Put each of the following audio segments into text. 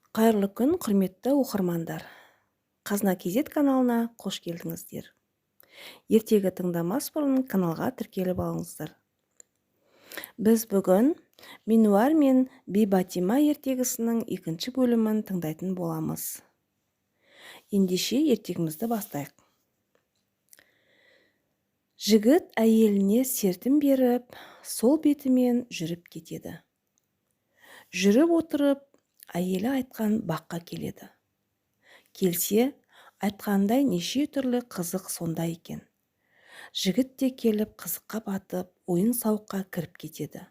Қайырлы күн, құрметті оқырмандар! Қазына KZ каналына қош келдіңіздер. Ертегі тыңдамас бұрын каналға тіркеліп алыңыздар. Біз бүгін Минуар мен Бибатима ертегісінің екінші бөлімін тыңдайтын боламыз. Ендеше ертегімізді бастайық. Жігіт әйеліне сертін беріп, сол бетімен жүріп кетеді. Жүріп отырып, әйелі айтқан баққа келеді. Келсе, айтқандай неше түрлі қызық сонда екен. Жігіт те келіп қызыққа батып, ойын-сауыққа кіріп кетеді.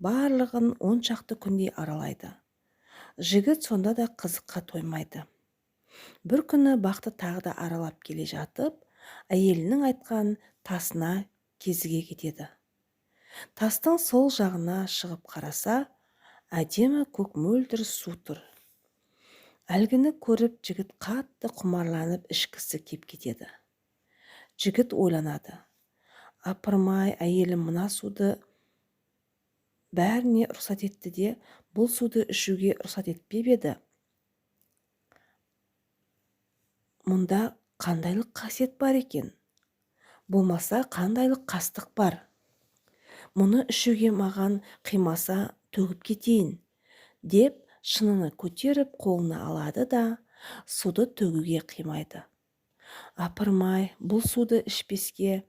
Барлығын 10 шақты күндей аралайды. Жігіт сонда да қызыққа тоймайды. Бір күні бақты тағы да аралап келе жатып, әйелінің айтқан тасына кезіге кетеді. Тастың сол жағына шығып қараса, әдемі көк мөлдір су тұр. Әлгіні көріп, жігіт қатты құмарланып, ішкісі кеп кетеді. Жігіт ойланады: «Апырмай, әйелім мына суды бәріне рұқсат етті де, бұл суды ішуге рұқсат етпеп еді. Мұнда қандайлық қасиет бар екен? Болмаса қандайлық қастық бар? Мұны ішуге маған қимаса, төгіп кетейін», – деп, шыныны көтеріп қолына алады да, суды төгуге қимайды. «Апырмай, бұл суды ішпеске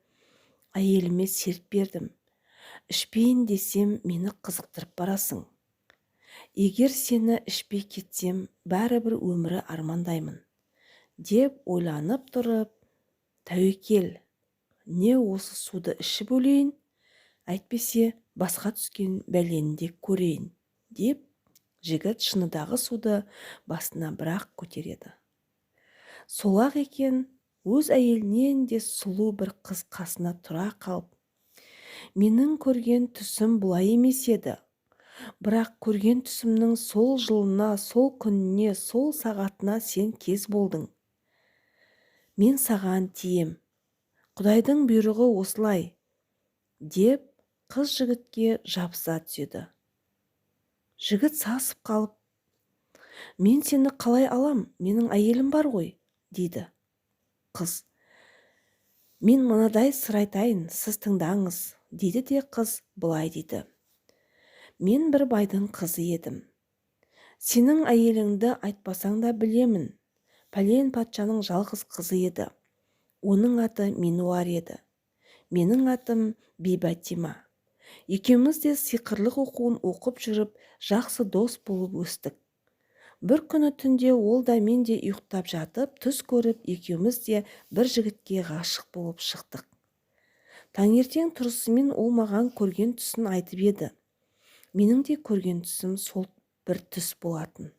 әйеліме серт бердім. Ішпейін десем, мені қызықтырып барасың. Егер сені ішпей кетсем, бәрібір өмірі армандаймын», – деп ойланып тұрып, «Тәуекел, не осы суды ішіп өлейін, әйтпесе басқа түскен бәлені де көрейін», – деп, жігіт шыныдағы суды басына бір-ақ көтереді. Сол-ақ екен, өз әйелінен де сұлу бір қыз қасына тұра қалып: «Менің көрген түсім бұлай емес еді. Бірақ көрген түсімнің сол жылына, сол күніне, сол сағатына сен кез болдың. Мен саған тием. Құдайдың бұйрығы осылай», – деп, қыз жігітке жабыса түседі. Жігіт сасып қалып: «Мен сені қалай алам? Менің әйелім бар ғой», – дейді. Қыз: «Мен мынадай сыр айтайын, сіз тыңдаңыз», – дейді де, қыз былай дейді: «Мен бір байдың қызы едім. Сенің әйеліңді айтпасаң да білемін. Пәлен патшаның жалғыз қызы еді. Оның аты Минуар еді. Менің атым Бибатима. Екеуміз де сиқырлық оқуын оқып жүріп, жақсы дос болып өстік. Бір күні түнде ол да, мен де ұйықтап жатып, түс көріп, екеуміз де бір жігітке ғашық болып шықтық. Таңертең тұрысымен ол маған көрген түсін айтып еді. Менің де көрген түсім сол бір түс болатын.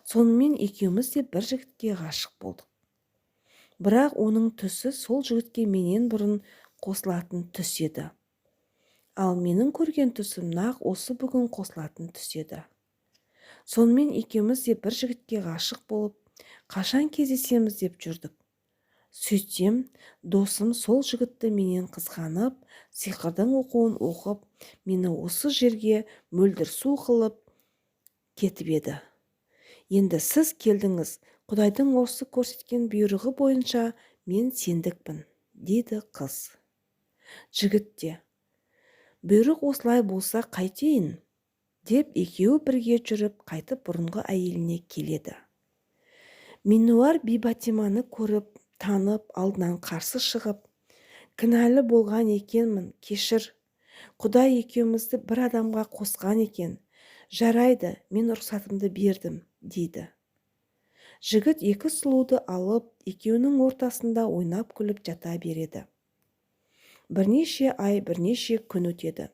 Сонымен екеуміз де бір жігітке ғашық болдық. Бірақ оның түсі сол жігітке менен бұрын қосылатын түс еді. Ал менің көрген түсім нақ осы бүгін қосылатын түс еді. Сонымен екеуміз де бір жігітке ғашық болып, қашан кездесеміз деп жүрдік. Сөйтсем, досым сол жігітті менен қызғанып, сиқырдың оқуын оқып, мені осы жерге мөлдір су қылып кетіп еді. Енді сіз келдіңіз. Құдайдың осы көрсеткен бұйрығы бойынша мен сендікпін», – дейді қыз. Жігіт те: «Бұйрық осылай болса, қайтейін?» – деп, екеуі бірге жүріп, қайтып бұрынғы әйеліне келеді. Минуар Бибатиманы көріп, танып, алдынан қарсы шығып: «Кінәлі болған екенмін, кешір. Құдай екеумізді бір адамға қосқан екен. Жарайды, мен рұқсатымды бердім», – дейді. Жігіт екі сұлуды алып, екеуінің ортасында ойнап күліп жата береді. Бірнеше ай, бірнеше күн өтеді.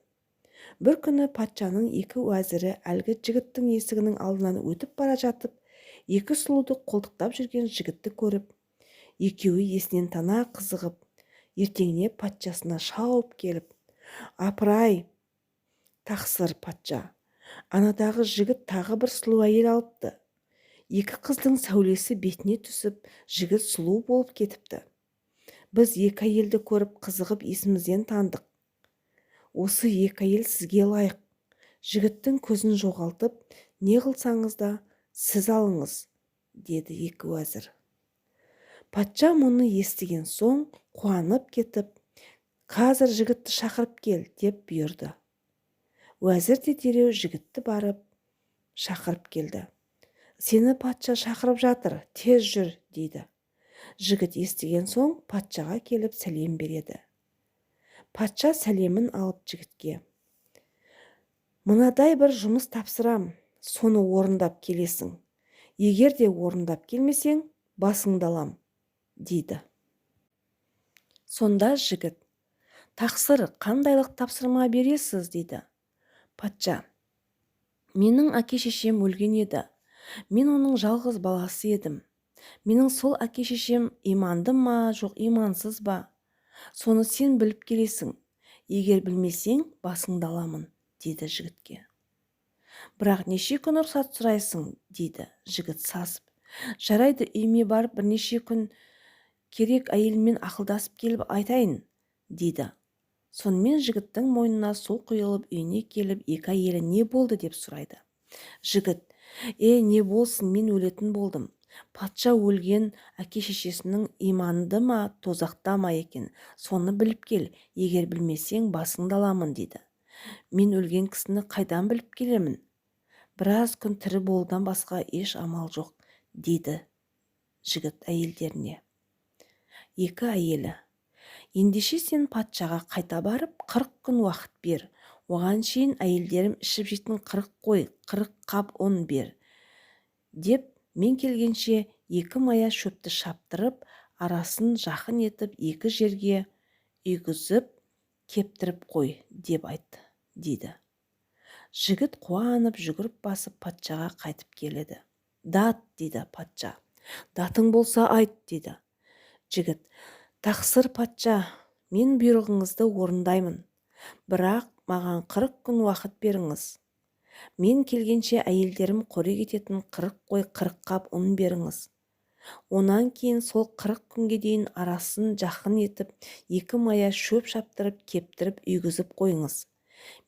Бір күні патшаның екі уәзірі әлгі жігіттің есігінің алдынан өтіп бара жатып, екі сұлуды қолтықтап жүрген жігітті көріп, екеуі есінен тана қызығып, ертеңіне патшасына шауып келіп: «Апырай, тақсыр патша, анадағы жігіт тағы бір сұлу әйел алыпты. Екі қыздың сәулесі бетіне түсіп, жігіт сұлу болып кетіпті. Біз екі әйелді көріп, қызығып, есімізден тандық. Осы екі әйел сізге лайық. Жігіттің көзін жоғалтып, не қылсаңыз да, Сіз алыңыз, деді екі уәзір. Патша мұны естіген соң қуанып кетіп, «Қазір жігітті шақырып кел», – деп бұйырды. Уәзір де дереу жігітті барып шақырып келді. «Сені патша шақырып жатыр, тез жүр», – дейді. Жігіт естіген соң патшаға келіп сәлем береді. Патша сәлемін алып, жігітке: «Мынадай бір жұмыс тапсырам, соны орындап келесің. Егер де орындап келмесең, басыңды алам», – дейді. Сонда жігіт: «Тақсыр, қандайлық тапсырма бересіз?» – дейді. Патша: «Менің әке-шешем өлген еді, мен оның жалғыз баласы едім. Менің сол әке-шешем иманды ма, жоқ имансыз ба, соны сен біліп келесің. Егер білмесең, басыңды аламын», – дейді жігітке. «Бірақ неше күн рұқсат сұрайсың?» – дейді жігіт сасып. «Жарайды, үйіме барып, бірнеше күн керек, әйеліммен ақылдасып келіп айтайын», – дейді. Сонымен жігіттің мойнына су құйылып, үйіне келіп, екі әйелі «Не болды?» деп сұрайды. Жігіт: «Е, не болсын, мен өлетін болдым. Патша өлген әке-шешесінің иманды ма, тозақта ма екен, соны біліп кел. Егер білмесең, басыңды аламын», – дейді. «Мен өлген кісіні қайдан біліп келемін? Біраз күн тірі болудан басқа еш амал жоқ», – дейді жігіт әйелдеріне. Екі әйелі: «Ендеше сен патшаға қайта барып, 40 күн уақыт бер. Оған шейін әйелдерім ішіп жейтін 40 қой, 40 қап ұн бер деп, мен келгенше екі мая шөпті шаптырып, арасын жақын етіп, екі жерге үйгізіп, кептіріп қой деп айт», – дейді. Жігіт қуанып, жүгіріп басып патшаға қайтып келеді. «Дат», – дейді патша. «Датың болса, айт», – дейді. Жігіт: «Тақсыр патша, мен бұйрығыңызды орындаймын, бірақ маған 40 күн уақыт беріңіз. Мен келгенше әйелдерім қорек ететін 40 қой, 40 қап ұн беріңіз. Онан кейін сол 40 күнге дейін арасын жақын етіп, екі мая шөп шаптырып, кептіріп, үйгізіп қойыңыз.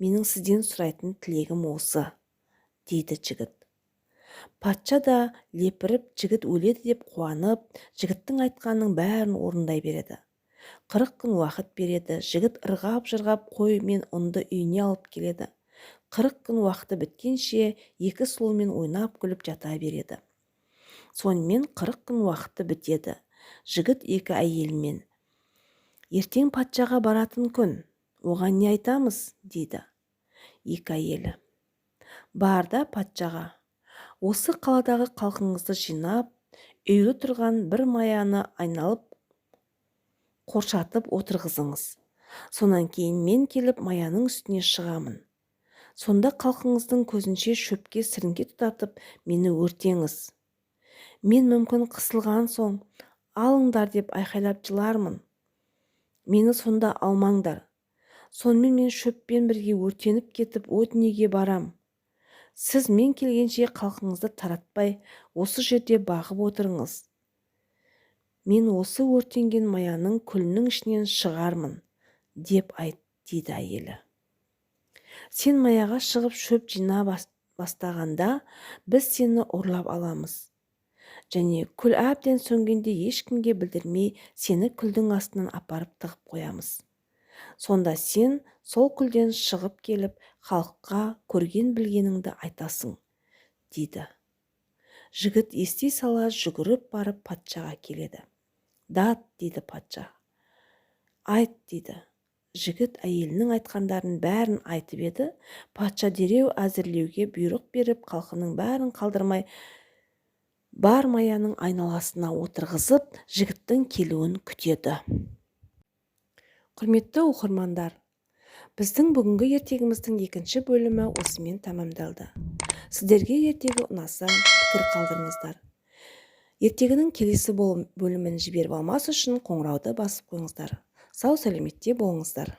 Менің сізден сұрайтын тілегім осы», – дейді жігіт. Патша да лепіріп, жігіт өледі деп қуанып, жігіттің айтқанының бәрін орындай береді. 40 күн уақыт береді. Жігіт ырғап-жырғап қой мен ұнды үйіне алып келеді. 40 күн уақыты біткенше екі сұлумен ойнап күліп жата береді. Сонымен 40 күн уақыты бітеді. Жігіт екі әйелімен: «Ертең патшаға баратын күн, оған не айтамыз?» – дейді. Екі әйелі: «Бар да, патшаға: осы қаладағы халқыңызды жинап, үюлі тұрған бір маяны айналып қоршатып отырғызыңыз. Сонан кейін мен келіп маяның үстіне шығамын. Сонда халқыңыздың көзінше шөпке сіріңке тұтатып, мені өртеңіз. Мен мүмкін қысылған соң "Алыңдар" деп айқайлап жылармын. Мені сонда алмаңдар. Сонымен мен шөппен бірге өртеніп кетіп, о дүниеге барам. Сіз мен келгенше халқыңызды таратпай, осы жерде бағып отырыңыз. Мен осы өртенген маяның күлінің ішінен шығармын деп айт», – дейді. Әйелі: «Сен маяға шығып шөп жина бастағанда, біз сені ұрлап аламыз және күл әбден сөнгенде ешкімге білдірмей сені күлдің астынан апарып тығып қоямыз. Сонда сен сол күлден шығып келіп, халыққа көрген білгеніңді айтасың», – дейді. Жігіт ести сала жүгіріп барып патшаға келеді. «Дат», – дейді патша. «Айт», – дейді. Жігіт әйелінің айтқандарын бәрін айтып еді, патша дереу әзірлеуге бұйрық беріп, халқының бәрін қалдырмай бар маяның айналасына отырғызып, жігіттің келуін күтеді. Құрметті оқырмандар, біздің бүгінгі ертегіміздің екінші бөлімі осымен тәмамдалды. Сіздерге ертегі ұнаса, пікір қалдырыңыздар. Ертегінің келесі бөлімін жіберіп алмас үшін қоңырауды басып қойыңыздар. Сау сәлеметте болыңыздар.